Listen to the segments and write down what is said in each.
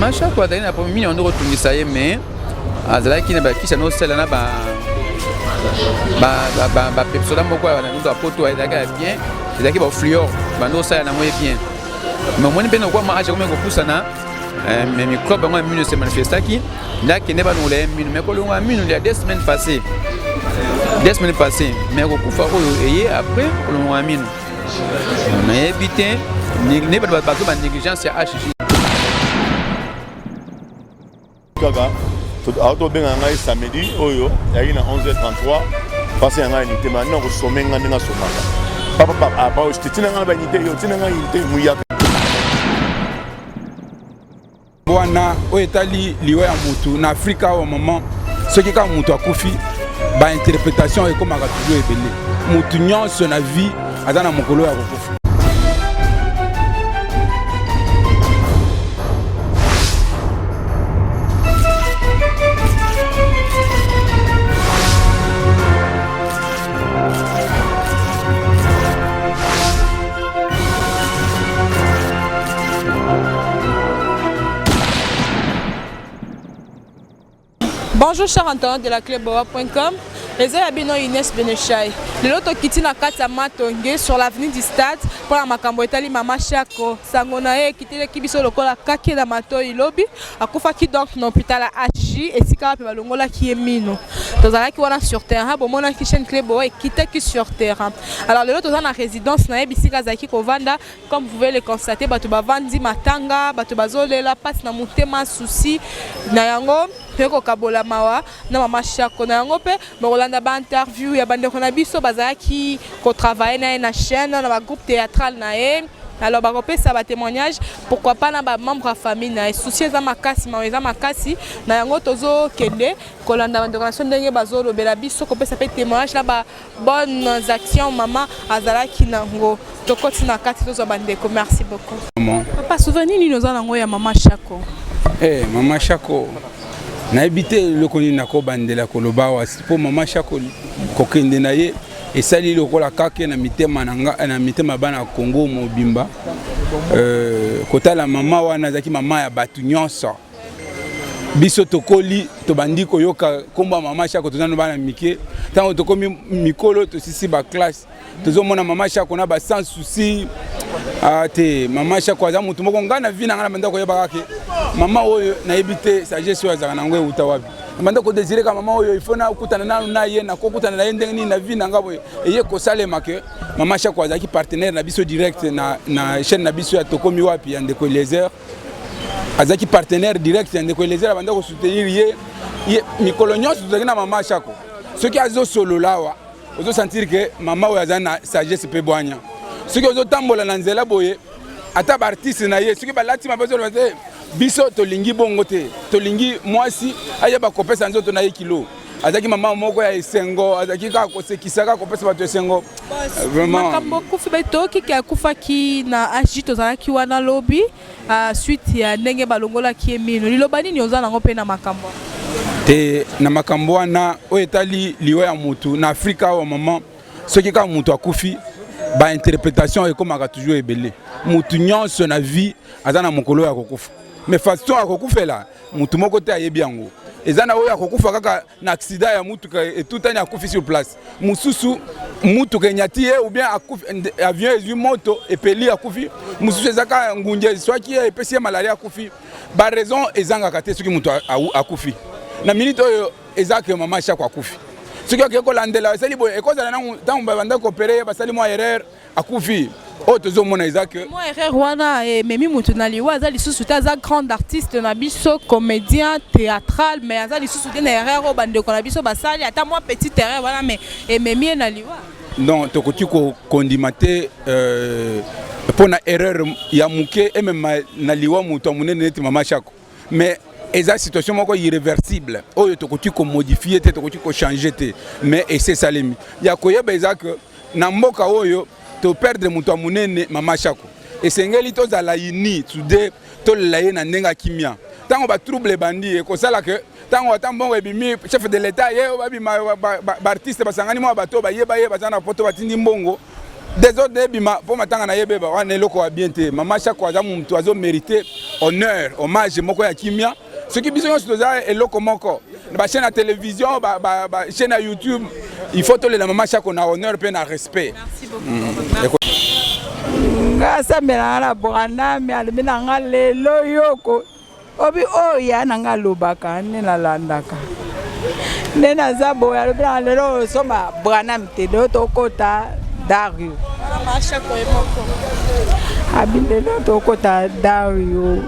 Mashako azalaki na problème mino kotungisa ye, mais azalaki na bakisi anosala na ba bapepsoda moko ya bananduka ya poto, ezalaki ya bien, ezalaki bafluor bando osala nango ye bien. Mais omoni mpe nokuwa mwa age akomi kopusana, mais microbe yango ya mino se manifestaki, nde akende balongola ye mino. Mais kolongola mino ya 2 semaines passé, 2 semaines passé, mais kokufa oyo eye après kolongola mino, nayebi te ne bato bazo ba négligence ya HJ. Kaka aotobenga ngai samedi oyo yaki na 11h33, mpasi ya ngai unité ma nina kosome ngai ndenge asomaka papa tina ngai ba unité yo tina ngai unité muyaka. Wana oyo etali liwa ya mutu na Afrika awa, mama, soki kaka mutu akufi, bainterprétation ekomaka toujours ebele. Mutu nyonso na vie aza na mokolo ya kokufa. Bonjour chers internautes de la clubboa.com. Eza ya bino Inès Benechai. Lelo tokiti na kati ya Matonge sur l'avenue du Stade mpona makambo etali mama Shako. Sango na ye ekiteleki biso lokola kake na matoi lobi. Akufaki donc na hôpital ya HJ, esika wapi balongolaki ye mino. Tozalaki wana sur terrain, bomonaki chaîne Clé Boa ekitaki sur terrain. Alors lelo toza na résidence na ye, bisika azalaki kovanda. Comme vous pouvez le constater, bato bavandi matanga, bato bazolela, mpasi na motema, souci na yango toye kokabola mawa na mama Shako. Na yango mpe bokolanda bainterview ya bandeko na biso bazalaki kotravaille na ye na chaîne, na bagroupe théâtral na ye. Alors bakopesa batémoignage, pourquoi pas na bamembre ya famille na ye. Souci eza makasi, mawa eza makasi. Na yango tozokende kolanda bandeko na biso ndenge bazolobela biso, kopesa mpe témoignage na ba bonnes actions mama azalaki nango. Tokoti na kati, tozwa bandeko. Merci beaucoup. Maman. Papa, souvenir nini oza nango ya mama Shako? Mama Shako, nayebi te eloko nini nakobandela koloba awa, mpo mama Shako kokende na ye esali lokola kake na mitema na nga, na mitema ya bana ya Congo mobimba. Kotala mama wana, azalaki mama ya bato nyonso. Biso tokoli, tobandi koyoka nkombo ya mama Shako toza no bana mike. Ntango tokomi mikolo, tosisi baclasse, tozomona mama Shako na ba sans souci. Ah, te, mama Shako aza motu moko. Ngai na vie na ngai na banda koyeba kaka mama oyo, nayebi te sagesse oyo azalaka nango euta wapi. Banda kodésire ka mama oyo, il faut nakutana nanu na ye, nakokutana na ye ndenge nini na vie na nga boye. Eye kosalema ke mama Shako azalaki partenaire na biso direct na chaîne na biso ya Tokomi Wapi ya ndeko Eliezer. Azalaki partenaire direct ya ndeko Eliezer, abanda kosoutenir ye mikolo nyonso. Tozalaki na mama Shako, soki azosolola awa, ozosentir ke mama oyo aza na sagesse mpe bwanya. Soki ozotambola na nzela boye, ata baartiste na ye soki balati mabe, ozoloba te, biso tolingi bongo te, tolingi mwasi ayeba kopesa nzoto na ye kilo. Azalaki mama moko ya esengo, azalaki kaka kosekisa, kaka kopesa bato esengo vraiment. Makambo akufi, be toyoki ke akufaki na HJ. Tozalaki wana lobi, suite ya ndenge balongolaki ye mino. Liloba nini oza nango mpe na makambo? Te, na makambo wana oyo etali liwa ya mutu na Afrika awa, mama, soki kaka mutu akufi, bainterprétation ekomaka toujours ebele. Mutu nyonso na vie aza na mokolo ya kokufa, mais façon akokufela, mutu moko te ayebi yango. Eza na oyo akokufa kaka na accident ya mutuka, etutani, akufi sur place. Mosusu mutuka enyati ye, ou bien akufi avion ezwi moto, epeli, akufi. Mosusu eza kaka ngungi eswaki ye, epesi ye malaria, akufi. Baraison ezangaka te soki moto akufi. Na minute oyo eza ke mama Shako akufi, soki akei kolandela, esali boye, ekozala ntango babanda koopérer ye, basali mwa erreur, akufi. Oyo tozomona eza ke mwa erreur wana ememi motu na liwa. Aza lisusu te, aza grande artiste na biso, comédien théâtral, mais aza lisusu te. Na erreur oyo bandeko na biso basali, ata mwa petite erreur wana, mais ememi ye na liwa. Non, tokoki kondima te mpo na erreur ya moke emema na liwa moto ya monene neti mama Shako. Mais eza situation moko irréversible oyo tokoki komodifie te, tokoki kochange te, mais ese esalemi. Ya koyeba eza ke na mboka oyo toperdre moto ya monene, mama Shako, esengeli tozala uni, soudé, tolela ye na ndenge ya kimia. Ntango batrouble ebandi, ekosala ke ntango ata mbongo ebimi, chef de l'État ye babima, baartiste basangani, mwa bato bayeba ye baza na poto, batindi mbongo. Desordre ebima mpo matanga na ye ebeba, wana eloko ya bien te. Mama Shako aza motu azo mérite honneur, hommage moko ya kimia. Soki biso nyonso toza eloko moko na bachaîne ya télévision, bachaîne ya YouTube, il faut tolela Mama Shako na honneur mpe na respect. Nga asambelanga na Branham, alobi na nga lelo yoko obi oyo ya na nga alobaka nde nalandaka nde naza boye. Alobi na lelo osomba Branham te, lelo tokota Dario. Abi lelo tokota Dario.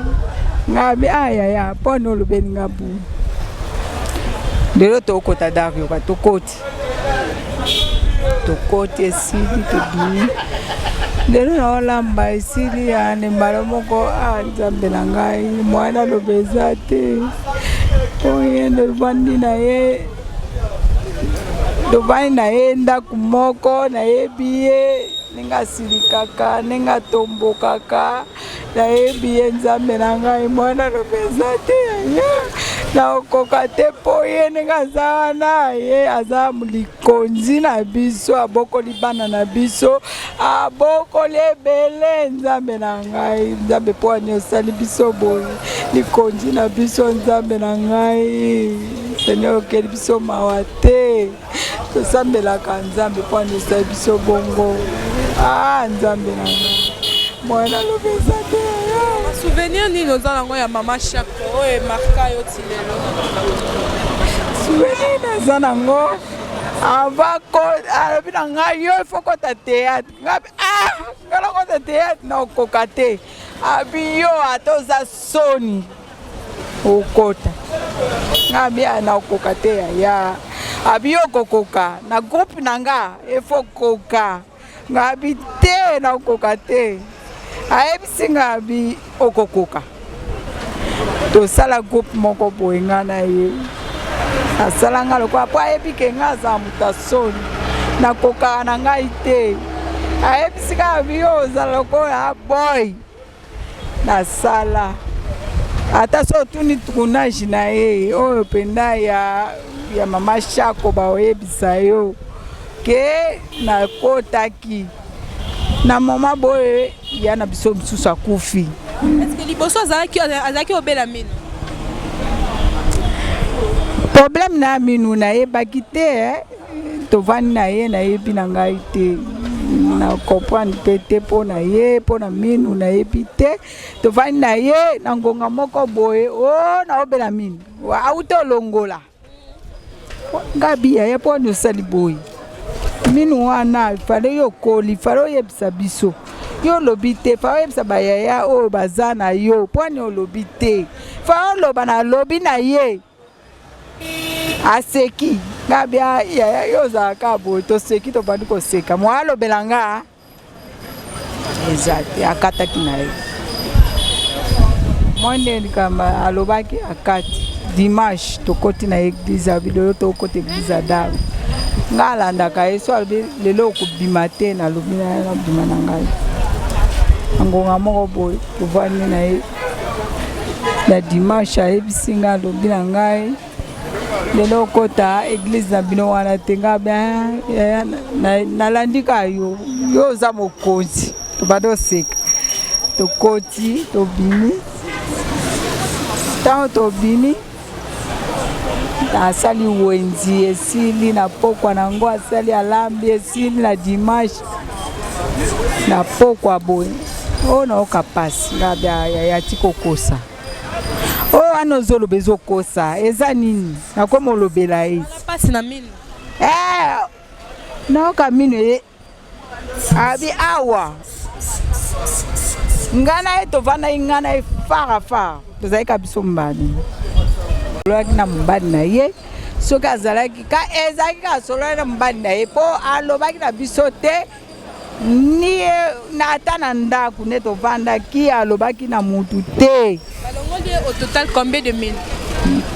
Nga abi ayaya mpona olobeli nga bu lelo tokota Dario ka tokoti, tokoti esili, tobimi. Lelo naolamba esili yani mbala moko. A Nzambe na ngai, mwana aloba eza te oye. Tovandi na ye, tovandi na ye ndako moko. Nayebi ye ndenge asilikaka, ndenge atombokaka, nayebi ye. Nzambe na ngai, mwana aloba eza te, nakokoka te mpo ye ndenge aza wana, ye aza likonzi na biso, abokoli bana na biso, abokoli ebele. Nzambe na ngai, Nzambe, mpo ani osali biso boye? Likonzi na biso, Nzambe na ngai, Seigneur, okeli biso mawa te. Tosambelaka Nzambe, mpo ani osali biso bongo? Ah, Nzambe na ngai, mwana alobi eza te. Souvenir nini oza nango ya Mama Shako oyo emarka yo ti lelo? Souvenir naza nango, avant alobi na ngai: "Yo, il faut kota théâtre." Ngai: "Ah, ngai nakota théâtre, nakokoka te." Abi: "Yo, ata oza soni, okota." Ngai abi: "Ah, nakokoka te yaya." Abi: "Yo okokoka na groupe na nga, il faut koka." Ngai abi: "Te, nakokoka te." Ayebisi ngai, abi: "Okokoka." Tosala groupe moko boye, ngai na ye. Asala ngai lokola mpo ayebi ke ngai aza moto asoni, nakokaka na ngai te. Ayebisi kaka bi: "Yo ozala lokola boy." Nasala ata so otuni tournage na ye oyo mpenza ya Mama Shako, baoyebisa yo ke nakotaki na moma boye. Ya na biso mosusu akufi. Est-ce liboso azalaki obela mino? Problème na minu nayebaki te, eh. Tovandi na ye, nayebi na ngai te, na comprendre mpe te mpo na ye, mpo na minu nayebi te. Tovandi na ye na ngonga moko boye, o naobela minu, auta olongola nga biya ye. Mpo wani osali boye minu wana? Fallait yo okoli, fallait oyebisa biso. Yo olobi te, fa oyebisa bayaya oyo baza na yo. Mpo wani olobi te? Fa oloba. Nalobi na ye, aseki nga bia: "Yaya, yo ozalaka boye." Toseki, tobandi koseka. Mwa alobela nga eza te, akataki na ye. Mwa nde likambo alobaki, akati. Dimanche tokoti na église, abi lelo tokota église ya Dawe. Nga alandaka ye so alobi lelo okobima te, nalobi nabima na ngai. Na ngonga moko boye tovandi na ye na dimanche, ayebisi nga, alobi na ngai: "Lelo okota église na bino wana te." Nga nalandi kaka yo, yo oza mokonzi. Tobandi oseka, tokoti, tobimi. Ntango tobimi, asali wenzi esili na pokwa nango, asali alambi esili na dimanche na pokwa boye. Oyo naoka pasi, nga ya ti kokosa oyo wana ozoloba, ezokosa eza nini? Nakoma olobela ye. Pasi na mino? Eh, naoka mino ye. Abi awa ngai na ye tovandaki, ngai na ye fara fara, tozalaki ka biso mbani. Sololaki na mobali na ye, soki azalaki ka, ezalaki kaka sololaki na mobali na ye, mpo alobaki na biso te ni ye ata na ndako nde tovandaki, alobaki na mutu te. Balongoli ye au total combien de mines?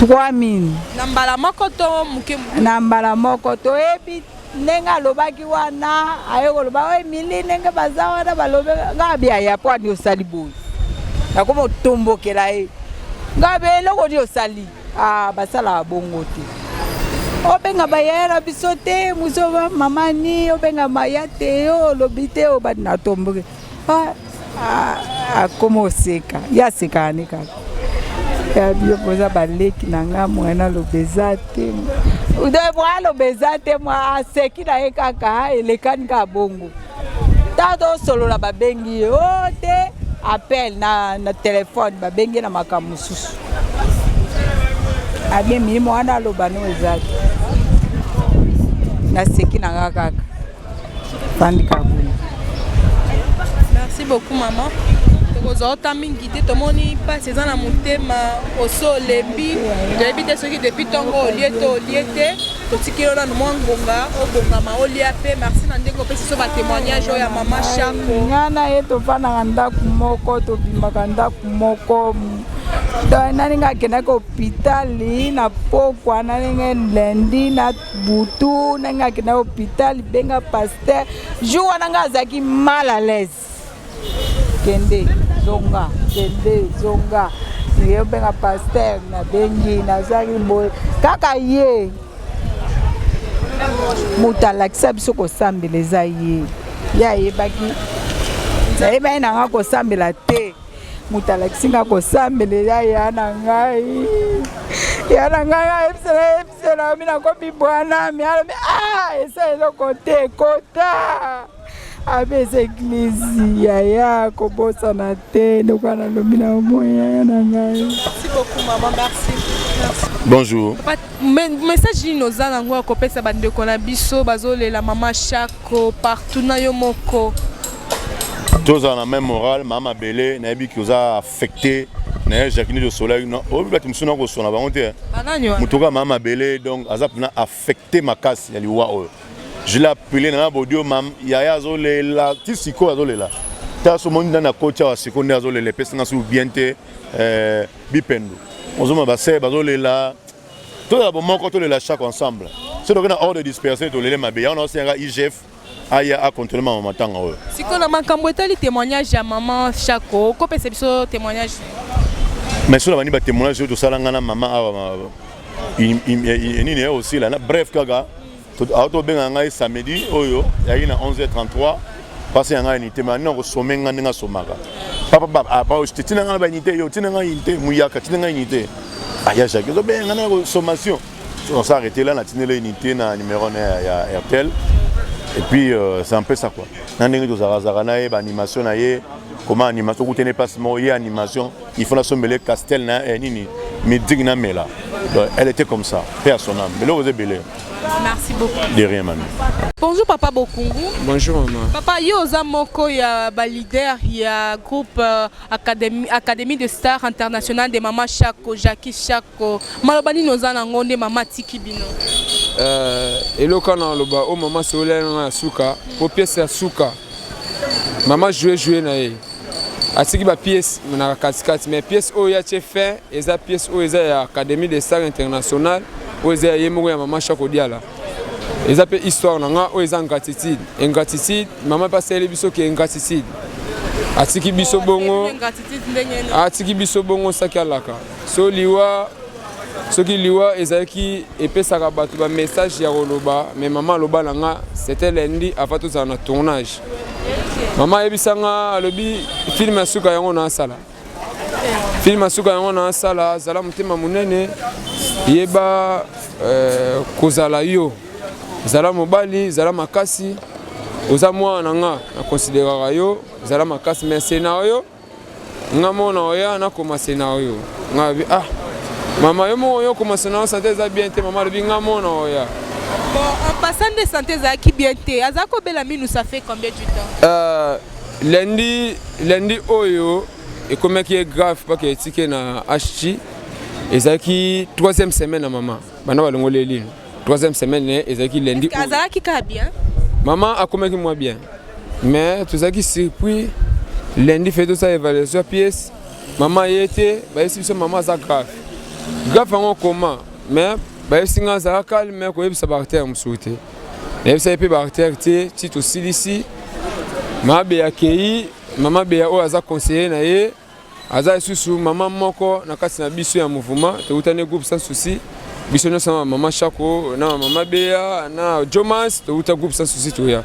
3000. Na mbala moko to moke moke? Na mbala moko. Toyebi ndenge alobaki wana, aye koloba oyo Emili ndenge baza wana, balobi nga biaya: "Mpo ani osali boye?" Nakoma otombokela ye nga be: "Eloko nini osali?" Ah, basalaka bongo te. Obenga bayaya na biso te, mozoba mama ni obenga maya te, yo olobi te, obandi na tomboke. Ah, ah, akoma oseka, ye asekaka ne kaka. Ya bio boza baleki na nga, mwana aloba eza te. Mwa aloba eza te, mwa aseki na ye kaka, elekani kaka bongo. Ntango tosolola babengi ye, o te appel na, na telefone babengi ye na makambo mosusu. Abie milimo wana aloba no eza te. Naseki na nga kaka. Fandi kabuna. Merci beaucoup maman. Tokozwa ota mingi te, tomoni mpasi eza na motema, oso olembi, toyebi te soki depuis ntongo olie to olie te. Totiki yo nanu mwa ngonga obongama olia mpe. Merci na ndenge opesi biso ba témoignage oyo ya mama Shako. Nga na ye tofandaka ndako moko, tobimaka ndako moko. Donc nani nga akendaki hôpital na pokwa, nani nga lundi na butu, nani nga akendaki hôpital, benga pasteur. Jour wana nga azalaki mal à l'aise. Kende zonga, kende zonga. Ye obenga pasteur, nabengi, nazalaki boye kaka ye moto alakisa biso kosambela eza ye. Ye ayebaki, nayebaki na nga kosambela te, moto alakisi nga kosambela eza ya na ngai, ya na ngai ayebisela yebisela mi nakomi bwana mi alobi ah, esa eloko te, kota abe eza eglise yaya, kobosana te lokola nalobi na omoi yaya na ngai. Merci beaucoup maman, merci. Merci. Bonjour. Papa, message nini oza nango ya kopesa bandeko na biso bazolela mama Shako partout na yo moko? Tozala na même moral, mama Mabele, nayebi ki oza affecté na ye Jacqueline de Soleil, non, oyebi bato mosusu na kosona bango te. Banani wana? Moto kaka mama Mabele, donc aza mpena affecté makasi ya liwa oyo. Je l'ai appelé na bodio, mam yaya azolela ti sikoyo azolela. Ta so moni nani akoti awa sikoyo nde azolela, epesi nga su bien te, bipendu. Ozomona ba sœur bazolela. Tozala bomoko, tolela chaque ensemble. Soki toke na ordre dispersé, tolele mabe. Yango naosengaka IGF aya acontrôle mama matanga oyo. Sikoyo na makambo etali témoignage ya mama Shako, okopesa biso témoignage? Mais soki nabandi ba témoignage oyo tosala nga na mama awa, nini ya osila na bref kaka, awa tobenga ngai samedi oyo yaki na 11h33, mpasi ya ngai unité, ma nini akosome nga ndenge asomaka. Papa tina ngai na ba unité, yo tina ngai unité, muyaka tina ngai unité, aya Jacques ozobenga ngai na sommation. On s'est arrêté là, na tinela unité na numéro na ya Airtel, et puis c'est un peu ça quoi. Na ndenge tozalaka na ye ba animation na ye, comment animation okutene place moko ye animation, il faut nasombele castel na nini miding na mela. Donc elle était comme ça, paix à son âme. Beloko eza ebele. Merci beaucoup. De rien, mami. Bonjour papa Bokungu. Bonjour maman. Papa, yo oza moko ya ba leader ya groupe Académie de Stars International de Mama Shako, Jackie Shako. Maloba nini oza nango nde mama atiki bino? Eloko wana aloba o mama solela nga ya suka, po pièce ya suka mama jouer jouer na ye atiki ba pièce na katikati, mais pièce oyo ya tie fin eza pièce oyo eza ya Académie de Stars International, oyo eza ya ye moko ya mama Shako Diala. Eza pe histoire na nga oyo eza ingratitude. Ingratitude, mama pe asaleli biso ke ingratitude. Atiki biso bongo, atiki biso bongo saki alaka. So liwa, soki liwa ezalaki epesaka bato ba message ya koloba, mais mama aloba na nga, c'était lundi avant tozala na tournage. Mama ayebisa nga, alobi film ya suka yango na asala. Film ya suka yango na asala, zala motema monene, yeba kozala yo. Zala mobali, zala makasi, oza mwana na nga, na considéraka yo, zala makasi, mais scénario nga mona oya nakoma scénario. Nga alobi, ah mama yo moko yo koma scénario, santé eza bien te. Mama alobi nga mona oya. Bon, en passant de santé ezalaki bien te, azalaki kobela minu, ça fait combien du temps? Lundi oyo ekomaki ye grave pake etike na HG, ezalaki troisième semaine na mama banda balongoli elino, troisième semaine ezalaki lundi. Azalaki kaka bien? Mama akomaki mwa bien, mais tozalaki surpris lundi fe tosala évaluation ya pièce, mama ye te, bayebisi biso mama aza grave grave yango koma, mais bayebisi nga azala calme, koyebisa ba acteur mosusu te, nayebisa ye mpe ba acteur te ti tosilisi. Mama Beya akei, mama Beya oyo aza conseiller na ye, aza lisusu mama moko na kati na biso ya mouvement, tokutani groupe Sans Souci. Biso nyonso na mama Shako na mama Bea na Jomas touta groupe sans souci toya.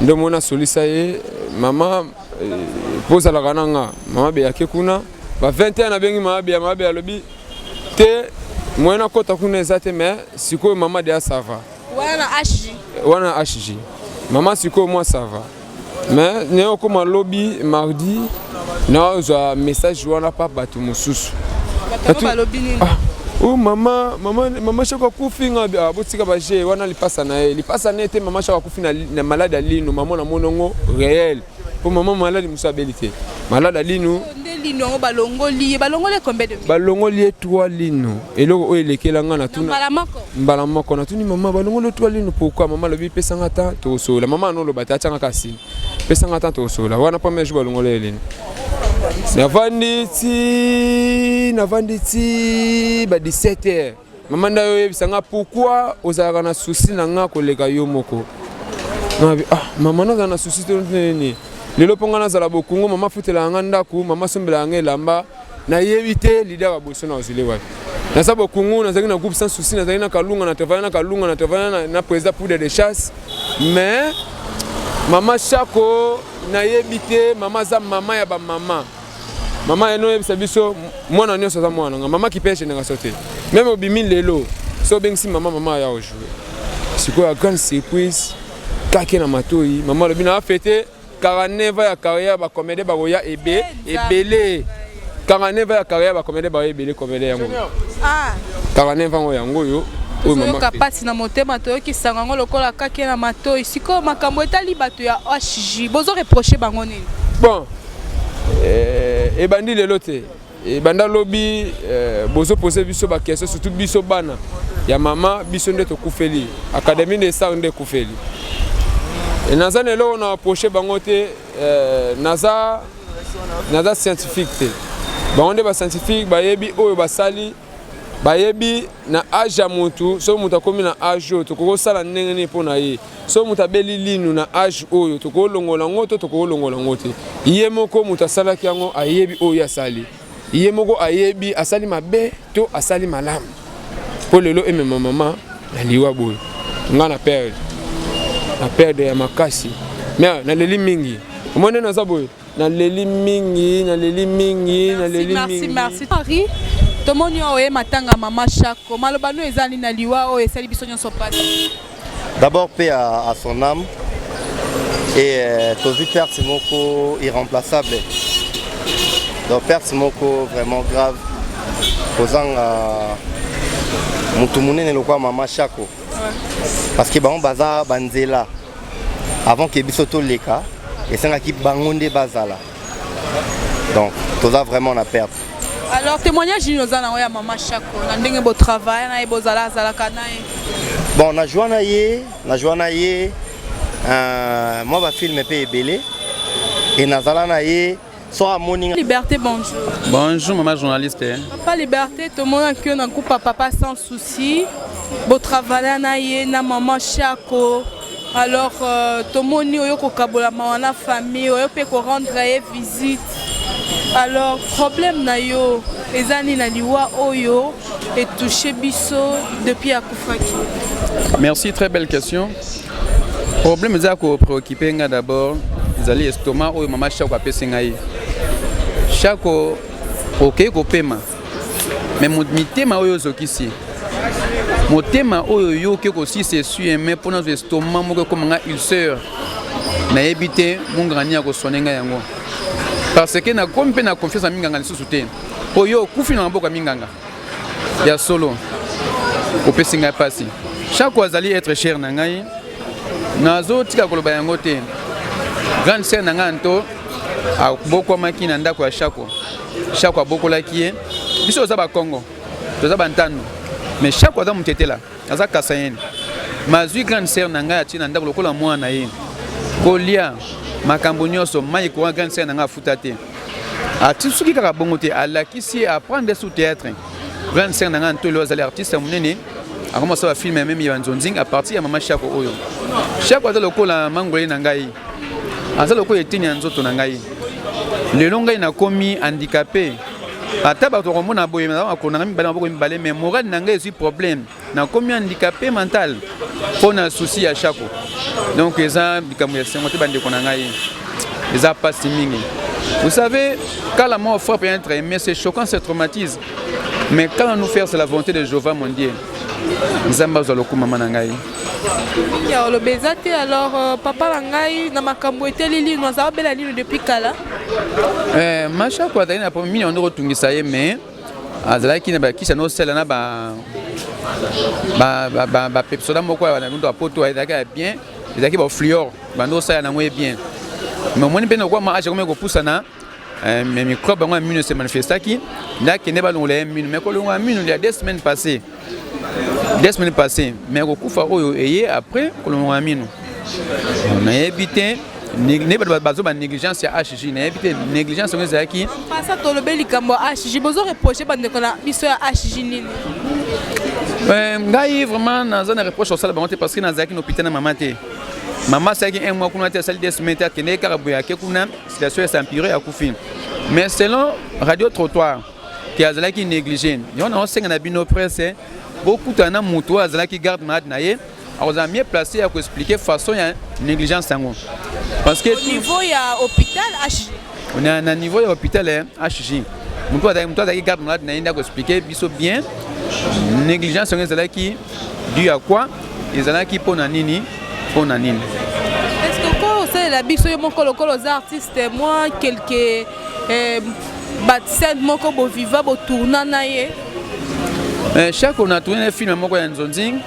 Nde mona solisa ye mama mpo ozalaka na nga mama Bea ke kuna ba 20 heures nabengi mama Bea, mama Bea alobi te moyen nakota kuna eza te, mais sikoyo mama deya ça va. Wana HJ. Wana HJ mama sikoyo mwa ça va, mais naye okóma lobi mardi, nazwa message wana pa bato mosusu. Bato balobi nini? Ah, oh mama, mama, mama Shako akufi. Nga ah, botika baje wana, lipasa na ye, lipasa na ye te. Mama Shako akufi na malade ya lino. Mama namoni yango réel, mpo mama maladi mosusu abeli te, malade ya lino. Nde lino yango balongoli ye, balongoli combien de? Balongoli ye trois lino. Eloko oyo elekela nga, natuna mbala moko. Mbala moko natuni mama: balongoli yo trois lino, pourquoi? Mama alobi: pesanga ta tokosola. Mama anoloba te, atianga kasi pesanga ta tokosola. Wana premier jour balongoli ye lino. Navandi ti, navandi ti ba 17 heures. Mama nde oyebisa nga: pourquoi ozalaka na souci na nga koleka yo moko? Nabi: ah mama, nazala na souci te nini? Lelo mpo nga nazala bokungu, mama afutelaka nga ndako, mama asombelaka nga elamba. Nayebi te leader ya boso na ozwile wapi. Naza bokungu, nazalaki na groupe sans souci, nazalaki na Kalunga, na travaille na Kalunga, na travaille na président poudre de chasse. Mais mama Shako, nayebi te. Mama aza mama ya bamama. Mama eno oyebisa biso mwana nyonso aza mwana nga. Mama kipe génération te. Même obimi lelo, so obengisi mama, mama aya ojouer. Sikoyo ya grande surprise kake na matoi, mama alobi na afêter 49 ya carrière, bacomédien bakoya ebe ebele. 49 ya carrière, bacomédien bakoya ebele. Comédien yango 49 yango, yango oyo oyo mama toyoka mpasi na motema, toyokisanga yango lokola kake na matoi. Sikoyo makambo etali bato ya HJ, bozo reproche bango nini? Bon, ebandi lelo te, ebanda lobi. Bozopose biso baquestion, surtout biso bana ya mama. Biso nde tokufeli académie de star nde ekufeli. Naza na eloko na approche bango te. Naza scientifique te, bango nde bascientifique, bayebi oyo basali, bayebi na age ya motu. Soki moto akomi na age oyo, tokoki kosala ndenge nini mpo na ye? Soki moto abeli linu na age oyo, tokolongola yango to tokolongola yango te? Ye moko moto asalaki yango ayebi oyo asali. Ye moko ayebi asali mabe to asali malamu, mpo lelo emema mama na liwa boye. Nga na perdre, na perdre ya makasi, mais naleli mingi. Omoni nde naza boye, naleli mingi, naleli mingi, naleli Merci. mingi. Merci Henri. Tomoni oyo oyema ntanga mama Shako. Maloba no eza nini na liwa oyo esali biso nyonso mpasi? D'abord, paix à son âme et tozwi perte moko irremplaçable, donc perte moko vraiment grave, kozanga motu monene lokola mama Shako, parce que bango baza banzela. Avant ke biso toleka, esengaki bango nde bazala. Donc toza vraiment na perte. Alors, témoignage nini oza nango ya mama Shako na ndenge botravaille na ye, bozala, azalaka na ye? Bon, najwa na ye, najwa na ye mwa bafilm mpe ebele e nazala na ye. So amoni nga. Liberté, bonjour. Bonjour, maman journaliste. Papa Liberté, tomonaki yo na groupe ya papa sans souci, botravailla na ye na mama Shako. Alors tomoni oyo kokabola mawa na famille oyo mpe korendre ye visite. Alors, problème na yo eza nini na liwa oyo etouche biso depuis akufaki? Merci, très belle question. Problème eza kopréoccupe nga d'abord ezali estomac oyo mama Shako apesi ngai. Shako okei kopema, mais mitema oyo ozokisi, motema oyo yo oke kosisa esui-eme mpo nazwa estomac moko ekoma nga ulcère. Nayebi te monganga nini akosone ngai yango, parce que nakomi mpe na confiance na minganga lisusu te, mpo yo okufi na maboko ya minganga ya solo. Opesi ngai mpasi. Shako azali être cher na ngai, nazotika koloba yango te. Grande sœur na ngai nto abokwamaki na ndako ya Shako. Shako abokolaki ye. Biso toza Bakongo, toza Bantando, mais Shako aza motetela, aza Kasayene. Mazwi grande sœur na ngai, atie na ndako lokola mwana na ye, kolia, makambo nyonso, mai, courant. Grande sœur na ngai afuta te. Ati soki kaka bongo te, alakisi ye apprendre sous théâtre. Grande sœur na ngai Ntolo azali artiste ya monene, akoma osala bafilm ya meme ya banzonzing à partir ya mama Shako. Oyo Shako aza lokola mangolei na ngai, aza lokola eteni ya nzoto na ngai. Lelo ngai nakomi handicapé, ata bato bakomona boye, naza makolo na ngai mibale, maboko mibale, mais moral na ngai ezwi problème. Nakomi handicapé mental mpo na souci ya Shako. Donc eza likambo ya sengo te, bandeko na ngai, eza pasi mingi. Vous savez, quand la mort frappe un être aimé, c'est choquant, c'est traumatise. Mais quand nous faire, c'est la volonté de Jéhovah, mon Dieu. Nzambe azwa lokumu, mama na ngai. Mingi ya oloba eza te. Alors papa na ngai, na makambo eteli lino, aza obela lino depuis kala? Mashako azalaki na mini yango kotungisa ye, mais azalaki na bakisi anosala na bapepsoda moko ya bandu ya poto, ezalaki ya bien, ezalaki bafluor bando osala nango ye bien. Mais omoni mpe lokwa ma age akomi kopusana, mais microbe yango ya mino se manifestaki, nde akende balongola ye mino. Mais kolongola mino ya 2 semaines passées, 2 semaines passées, mais kokufa oyo eye après kolongola mino, nayebi te ne bato bazo ba négligence ya HG, nayebi te négligence yango ezalaki. Pasa tolobe likambo ya HG, bozo reproche bandeko na biso ya HG nini? Ngai vraiment naza na reproche kosala bango te, parce que nazalaki na hôpital na mama te. Mama asalaki un mois kuna te, asali 2 semaines te, akendeki kaka boye, ake kuna, situation es'empirer, akufi. Mais selon radio trottoir ke azalaki négligé, yango naosenga na bino presse, bokutana na moto oyo azalaki garde malade na ye, akozala mieux placé ya koexpliquer façon ya négligence yango, parce que au niveau ya hôpital HG? Na niveau ya hôpital HG, moto azalaki garde malade na ye nde akoexpliquer biso bien négligence yango ezalaki dû à quoi, ezalaki mpo na nini, mpo na nini. Est ce que ko osalela biso yo moko lokola oza artiste, mwa quelque bascène moko boviva, botourna na ye? Chaque on a tourné film moko ya Nzonzing,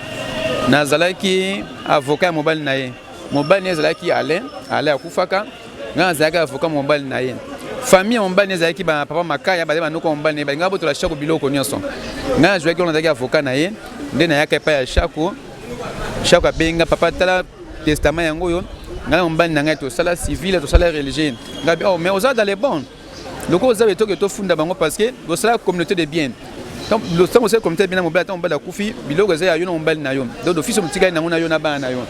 nazalaki avocat ya mobali na ye. Mobali na ye ezalaki Alain. Alain akufaka, ngai nazalaki avocat mobali na ye. Famille ya mobali na ye ezalaki bapapa Makaya, bazali banoko ya mobali na ye, balingaka botola Shako biloko nyonso. Ngai nazwaki wana, nazalaki avocat na ye, nde nayaka epai ya Shako. Shako abenga papa: "Tala testament yango oyo, ngai na mobali na ngai tosala civile, tosala religieux." Ngai: "Oh, mais oza dans les bons, loko oza betoke, tofunda bango parce que bosala communauté de bien. Ntango osali communauté de bien na mobali, ntango mobali akufi, biloko eza ya yo na mobali na yo, donc d'office motikali nango na yo na bana na yo."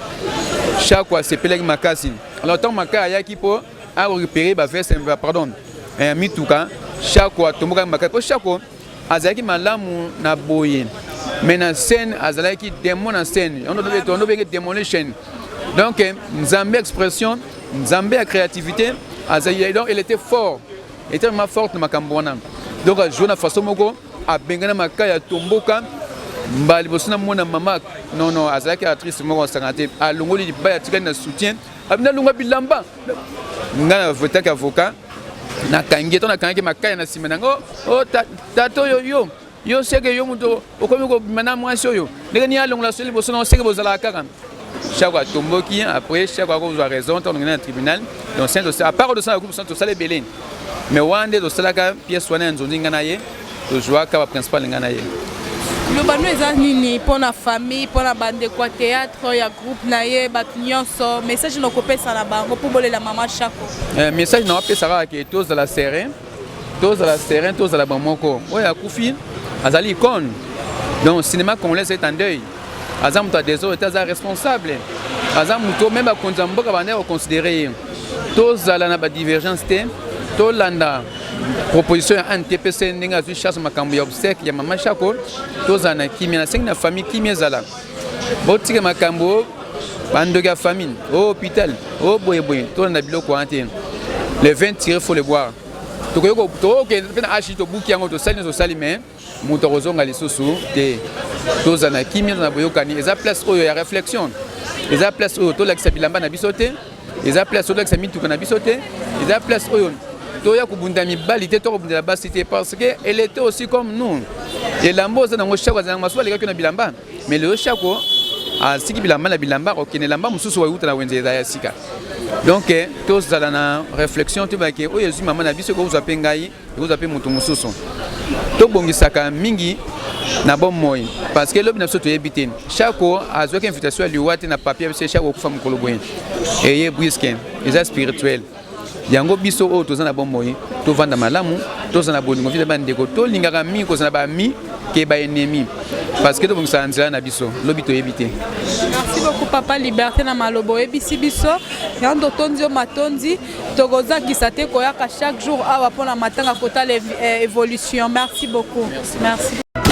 Shako asepelaki makasi. Alors ntango Makaya ayaki mpo arécupérer baveste, pardon, mituka, Shako atombokaki makasi, mpo Shako azalaki malamu na boye, mais na scène azalaki démon. Na scène yango tobenge démolition. Donc Nzambe expression, Nzambe ya créativité azali. Donc elle était fort, elle était vraiment forte na makambo wana. Donc ajoue na façon moko, abengana Makaya, tomboka mbala liboso namona mama. Non, non, azalaki actrice moko asanga te. Alongoli libaya, atikali na soutien, abina alongwa bilamba. Ngai na tant qu'avocat nakangi ye. To nakangaki Makaya na nsima nango: "O tata oyo, yo yo seke yo moto okomi kobima na mwasi oyo, ndenge nini alongola so liboso na seke bozalaka kaka?" Chaque atomboki. Après chaque akozwa raison ntango ngene na tribunal. Donc à part tosala groupe, tosala ebele, mais wana nde tosalaka pièce wana ya Nzonzi, ngai na ye tozwaka baprincipal, ngai na ye. Lobano eza nini mpona famille, mpona bandeko ya théâtre, ya groupe na ye, bato nyonso? Message na okopesa na bango mpo bolela mama Shako? Message na wapesa kaka ke tozala serein, tozala serein, tozala bamoko. Oyo akufi azali icône, donc cinéma congolais est en deuil. Aza moto ya désordre te, aza responsable, aza moto même bakonzi ya mboka bandaki koconsidérer ye. Tozala na badivergence te, tolanda proposition ya ANTPC ndenge azwi charge makambo ya obsèque ya mama Shako. Tozala na kimia, nasengi na famille kimia ezala. Botika makambo bandoki ya famille o hôpital o boyeboye, tolanda biloko wana te. Le vin tiré, faut le boire. Tokokende mpe na ashi, tobuki yango, tosali nyonso tosali, mais moto akozonga lisusu te. Tozala na kimia, na boyokani. Eza place oyo ya réflexion, eza place oyo tolakisa bilamba na biso te, eza place oyo tolakisa mituka na biso te, eza place oyo toya kobunda mibali te, to kobundela basi te, parce que elle était aussi comme nous. Elamba oza nango, Shako azalanga masusu, alekaki na bilamba, mais lelo Shako asiki bilamba na bilamba, akokende elamba mosusu wauta na wenze, eza ya sika. Donc tozala na réflexion, toyebake oyo ezwi mama na biso ekozwa mpe ngai, ekozwa mpe moto mosusu. Tobongisaka mingi na bomoi, parce que lobi na biso toyebi te. Shako azwaki invitation ya liwa te na papier biso Shako okufa mokolo boye, eye brusque, eza spirituel. Yango biso oyo toza na bomoi, tovanda malamu, toza na bolingo vis bandeko, tolingaka mingi kozala baami ke baennemi, parce que tobongisaka nzela na biso, lobi toyebi te. Merci beaucoup, papa Liberté, na maloba oyebisi biso. Yango totondi yo matondi, tokozangisa te koyaka chaque jour awa mpona matanga, kotala évolution. Merci beaucoup, merci, merci.